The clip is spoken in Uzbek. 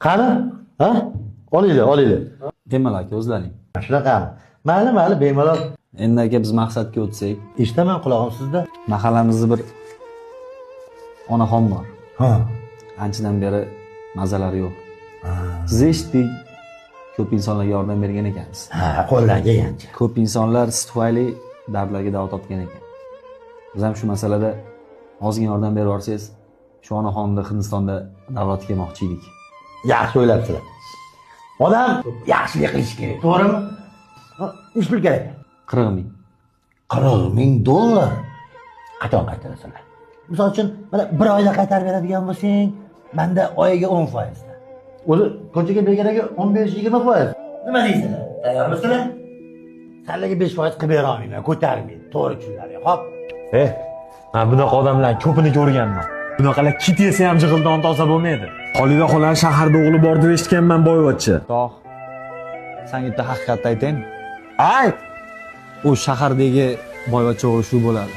Qani? Ha? Olinglar, olinglar. Bemalol aka, o'zlaring. Shunaqami? Mayli, mayli, bemalol. Endi aka, biz maqsadga o'tsak. Eshitaman, qulog'im sizda. Mahallamizda bir onaxon bor. Ha. Anchadan beri mazalari yo'q. Sizni eshitdik, ko'p insonlarga yordam bergan ekansiz. Ha, qo'ldan kelgancha. Ko'p insonlar siz tufayli dardlarga davo topgan ekan. Biz ham shu masalada ozgina yordam berib yuborsangiz, shu onaxonni Hindistonda davlatga kelmoqchi edik. Yaxshi o'ylabsizlar. Odam yaxshilik qilish kerak, to'g'rimi? Ha, nechi pul kerak? 40 ming. 40 ming dollar. Qachon qaytarasizlar? Misol uchun, mana bir oyda qaytarib beradigan bo'lsang, manda oyiga 10 foizda. O'zi ko'chaga berganiga 15-20 foiz. Nima deysizlar? Tayyormisizlar? Sizlarga 5 foiz qilib bera olmayman, ko'tarmayman. To'g'ri tushunlaring, xo'p? Eh, man bunaqa odamlarni ko'pini ko'rganman. Bunaqalar kit yesa ham jig'ildon toza bo'lmaydi. Xolida xolani shaharda o'g'li bor deb eshitganman, boyvachcha. Toh, sanga bitta haqiqatni aytaymi? Ayt. U shahardagi boyvachcha o'g'li shu bo'ladi.